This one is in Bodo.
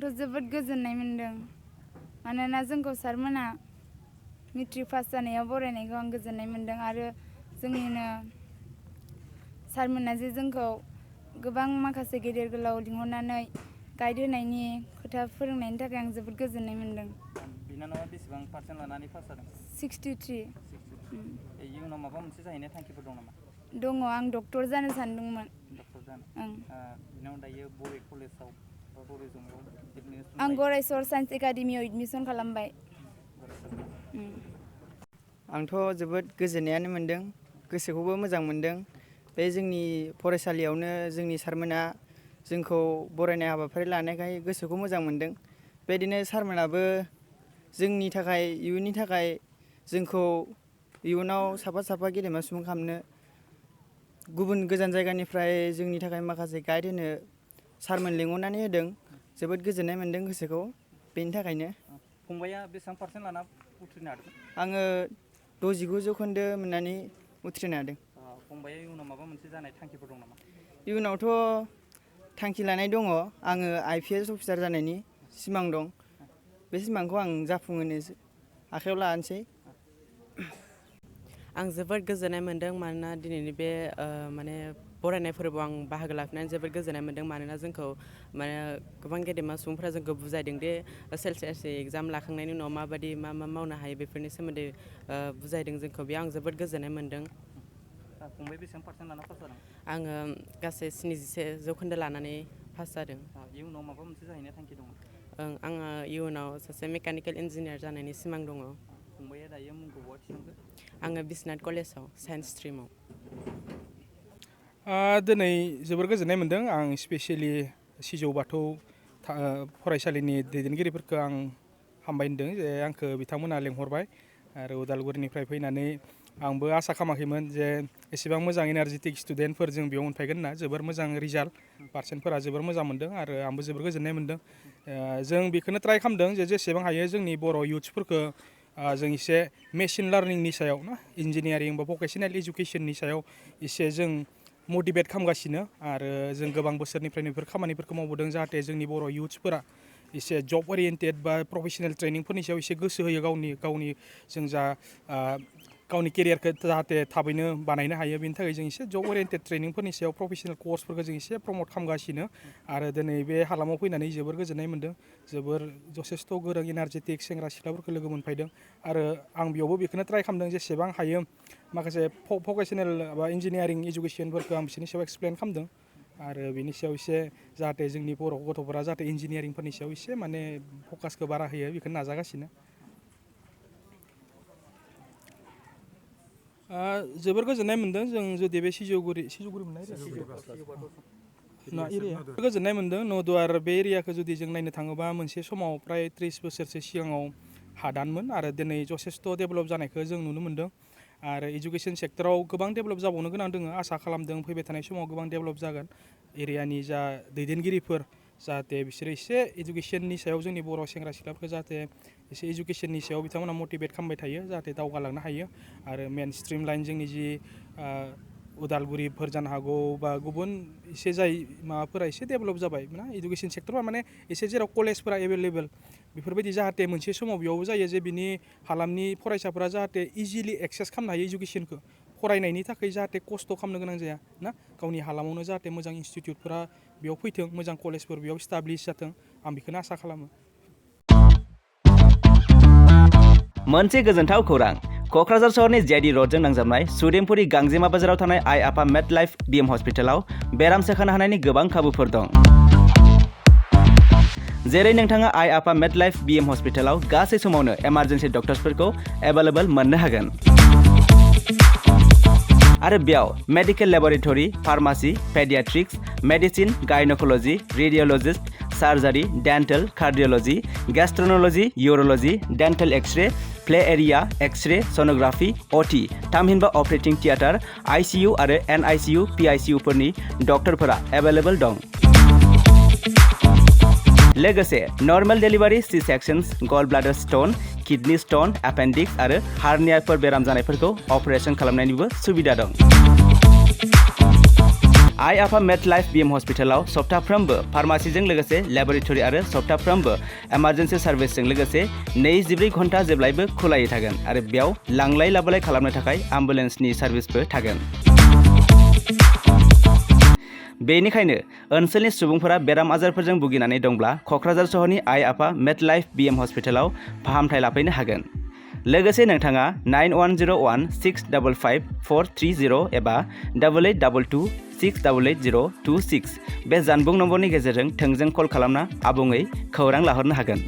आंथ' जोबोद गोजोननाय मोनदों मानोना जोंखौ सारमोना मेट्रिक पास जानायाव बरायनायखौ आं गोजोननाय मोनदों आरो जोंनिनो सारमोना जे जोंखौ गोबां माखासे गेदेर गोलाव लिंहरनानै गाइड होनायनि खोथा फोरोंनायनि थाखाय आं जोबोद गोजोननाय मोनदों। बिनानावा बेसेबां पार्सेन्ट लानानै पास जादों? 63। इयुनाव माबा मोनसे जाहैनो थांखिफोर दं नामा? दङ, आं डक्टर जानो सानदोंमोन। डक्टर जानो? बिनानाव दायो बबे कलेजाव बा बबे जमायाव एडमिसन? आं गरायसर साइन्स एकाडेमियाव एडमिसन खालामबाय। आंथ' जोबोद गोजोननायानो मोनदों, गोसोखौबो मोजां मोनदों। बे जोंनि फरायसालियावनो जोंनि सारमोना जोंखौ बरायनाय हाबाफारि लानायखाय गोसोखौ मोजां मोनदों। बेबायदिनो सारमोनाबो जोंनि थाखाय इयुननि थाखाय जोंखौ इयुनाव साफा गेदेमा सुबुं खालामनो गुबुन गोजान जायगानिफ्राय जोंनि थाखाय माखासे गाइड होनो सारमोन लिंहरनानै होदों। जोबोद गोजोननाय मोनदों गोसोखौ बेनि थाखायनो। फंबाया बेसेबां पार्सेन्ट लाना उथ्रिनो हादों? आङो 69 जौखोन्दो मोननानै उथ्रिनो हादों। फंबाया इयुनाव माबा मोनसे जानाय थांखिफोर दं नामा? इयुनावथ' थांखि लानाय दङ, आङो IPS अफिसार जानायनि सिमां दं। बे सिमांखौ आं जाफुंहोनो आखायाव लानोसै। आं जोबोद गोजोननाय मोनदों मानोना दिनैनि बे माने बरायनाय फोरबोआव आं बाहागो लाफैनानै जोबोद गोजोननाय मोनदों मानोना जोंखौ माने गोबां गेदेमा सुबुंफोरा जोंखौ बुजायदों दि सेलसियास एग्जाम लाखांनायनि उनाव माबायदि मा मावनो हायो बेफोरनि सोमोन्दै बुजायदों जोंखौ। बेयाव आं जोबोद गोजोननाय मोनदों। फंबाया बेसेबां पार्सेन्ट लाना पास जादों? आङो गासै 71 जौखोन्दो लानानै पास जादों। इयुनाव माबा मोनसे जाहैनो थांखि दङ? आङो इयुनाव सासे मेकानिकेल इन्जिनियार जानायनि सिमां दङ। फंबाया दायो मुंखौ बहा थिसनखो? आङो बिश्वनाथ कलेजाव साइन्स स्ट्रिमाव। दिनै जोबोर गोजोननाय मोनदों। आं स्पेसियेलि सिजौ बाथौ फरायसालिनि दैदेनगिरिफोरखौ आं हामबाय होनदों जे आंखौ बिथांमोना लेंहरबाय आरो उदालगुरिनिफ्राय फैनानै आंबो आसा खालामाखैमोन जे एसेबां मोजां एनार्जेटिक स्टुडेन्टफोर जों बेयाव मोनफैगोन होनना। जोबोर मोजां रिजाल्ट, पार्सेन्टफोरा जोबोर मोजां मोनदों आरो आंबो जोबोर गोजोननाय मोनदों। जों बेखौनो ट्राइ खालामदों जे जेसेबां हायो जोंनि बर' इयुथ्सफोरखौ जों एसे मेसिन लार्निंनि सायाव ना इन्जिनियारिं बा भकेसनेल इडुकेसननि सायाव एसे जों मटिभेट खालामगासिनो आरो जों गोबां बोसोरनिफ्रायनो बेफोर खामानिफोरखौ मावबोदों जाहाथे जोंनि बर' इयुथ्सफोरा एसे जब ओरिएन्टेड बा प्रफेसनेल ट्रेनिंफोरनि सायाव एसे गोसो होयो गावनि जों जा गावनि केरियारखौ जाहाथे थाबैनो बानायनो हायो बेनि थाखाय जों एसे जब ओरिएन्टेड ट्रेनिंफोरनि सायाव प्रफेसनेल कर्सफोरखौ जों एसे प्रमट खालामगासिनो आरो दिनै बे हालामाव फैनानै जोबोर गोजोननाय मोनदों। जोबोर जथेस्थ' गोरों एनार्जेटिक सेंग्रा सिख्लाफोरखौ लोगो मोनफैदों आरो आं बेयावबो बेखौनो ट्राइ खालामदों जेसेबां हायो माखासे भकेसनेल बा इन्जिनियारिं इडुकेसनफोरखौ आं बिसोरनि सायाव एक्सप्लेन खालामदों आरो बिनि सायाव एसे जाहाथे जोंनि बर' गथ'फोरा जाहाथे इन्जिनियारिंफोरनि सायाव एसे माने फकासखौ बारा होयो बेखौनो नाजागासिनो। जोबोर गोजोननाय मोनदों जों जुदि बे सिजौगुरि मोननाय गोजोननाय मोनदों नदुवार बे एरियाखौ जुदि जों नायनो थाङोबा मोनसे समाव प्राय 30 बोसोरसो सिगाङाव हादानमोन आरो दिनै जथेस्थ' डेभेलप जानायखौ जों नुनो मोनदों आरो इडुकेसन सेक्टराव गोबां डेभेलप जाबावनो गोनां दङ। आसा खालामदों फैबाय थानाय समाव गोबां डेभेलप जागोन। एरियानि जा दैदेनगिरिफोर जाहाथे बिसोरो एसे इडुकेसननि सायाव जोंनि बर' सेंग्रा सिख्लाफोरखौ जाहाथे एसे इडुकेसननि सायाव बिथांमोना मटिभेट खालामबाय थायो जाहाथे दावगालांनो हायो आरो मेन स्ट्रिम लाइन जोंनि जि उदालगुरिफोर जानो हागौ बा गुबुन एसे जाय माबाफोरा एसे डेभेलप जाबाय ना इडुकेसन सेक्टरा माने एसे जेराव कलेजफोरा एभेलेबेल बेफोरबायदि जाहाथे मोनसे समाव बेयावबो जायो जे बिनि हालामनि फरायसाफोरा जाहाथे इजिलि एक्सेस खालामनो हायो इडुकेसनखौ फरायनायनि थाखाय जाहाथे खस्थ' खालामनो गोनां जाया ना गावनि हालामावनो जाहाथे मोजां इनस्टिटिउटफोरा बेयाव फैथों मोजां कलेजफोर बेयाव इस्टाब्लिश जाथों आं बेखौनो आसा खालामो। मोनसे गोजोनथाव खौरां क'क्राझार सहरनि जेडि रडजों नांजाबनाय सुदेमपुरि गांजेमा बाजाराव थानाय आइ आफा मेड लाइफ बिएम हस्पिटालाव बेराम सोखानो हानायनि गोबां खाबुफोर दं। जेरै नोंथाङा आइ आफा मेड लाइफ बिएम हस्पिटालाव गासै समावनो इमारजेन्सि डक्टर्सफोरखौ एभेलेबल मोननो हागोन आरो बेयाव medical laboratory, pharmacy, paediatrics, medicine, gynaecology, radiologist, surgery, dental, cardiology, gastroenterology, urology, dental x ray, play area, x ray, sonography, OT, थामहिनबा अपारेटिं थियेटार, आइसिइउ आरो एनआइसिइउ, पिआइसिइउफोरनि डक्टरफोरा एभेलेबल दं। लोगोसे normal delivery, C sections, gall bladder stone, kidney stone, appendix आरो हार्नियाफोर बेराम जानायफोरखौ अपारेसन खालामनायनिबो सुबिदा दं। आइ आफा मेड लाइफ बिएम हस्पिटालाव सप्ताफ्रोमबो फार्मासिजों लोगोसे लेबरेटरि आरो सप्ताफ्रोमबो इमारजेन्सि सार्भिसजों लोगोसे 24 घन्टा जेब्लायबो खुलायै थागोन आरो बेयाव लांलाय लाबोलाय खालामनो थाखाय एम्बुलेन्सनि सार्भिसबो थागोन। बेनिखायनो ओनसोलनि सुबुंफोरा बेराम आजारफोरजों भुगिनानै दंब्ला क'क्राझार सहरनि आइ आफा मेड लाइफ बिएम हस्पिटालाव फाहामथाय लाफैनो हागोन। लोगोसे नोंथाङा 9101655430 एबा 8822688026 बे जानबुं नम्बरनि गेजेरजों थोंजों कल खालामना आबुङै खौरां लाहरनो हागोन।